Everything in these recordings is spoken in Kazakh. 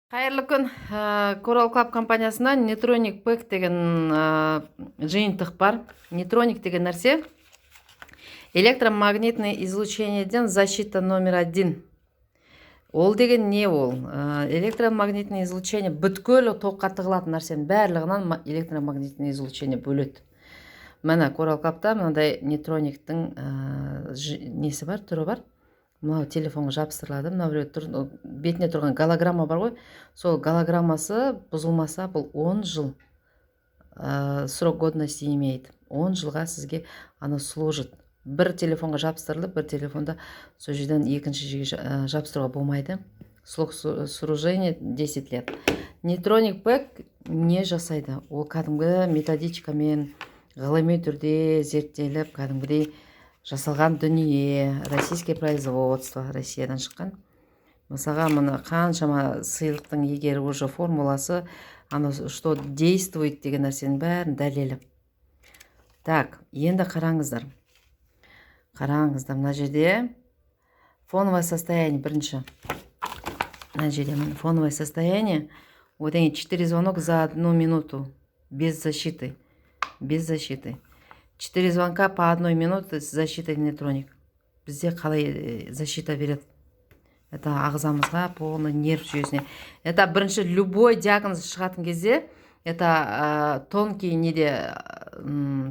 Қайырлы күн! Coral Club компаниясында Нетроник Пэк деген жиынтық бар. Нетроник деген нәрсе электромагнитный излучениеден защита номер один. Ол деген не ол? Электромагнитный излучение, бүткіл тоққа тығылатын нәрсенің барлығынан электромагнитный излучение бөледі. Міне, Coral Clubта мынандай нейтрониктің несі бар, түрі бар. Мынау телефонға жабыстырылады. Мына біреу тұр, бетіне тұрған голограмма бар ғой, сол голограммасы бұзылмаса, бұл 10 жыл срок годности имеет. 10 жылға сізге ана служит. Бір телефонға жабыстырылып, бір телефонда сол жерден екінші жерге жабыстыруға болмайды. Срок служения 10 лет. Нейтроник Пэк не жасайды? Ол кәдімгі методичкамен, ғылыми түрде зерттеліп, кәдімгідей жасалған дүние, российский производство, Россиядан шыққан. Мысалға, мына қаншама сыйлықтың иегері, уже формуласы ана что действует деген нәрсенің бәрін дәлелі. Так, енді қараңыздар, қараңыздар, мына жерде фоновое состояние бірінші. Мына жерде, міне, фоновое состояние, одан кейін 4 звонок за одну минуту без защиты, без защиты, 4 звонка по одной минуте с защитой нейтроник. Бізде қалай защита береді? Это ағзамызға, полный нерв жүйесіне. Это бірінші любой диагноз шығатын кезде, это тонкий неде,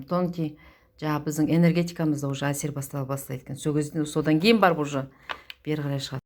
тонкий жаңағы біздің энергетикамызда уже әсер бастала бастайды екен. Сол кезде, содан кейін барып уже бері қарай шығады.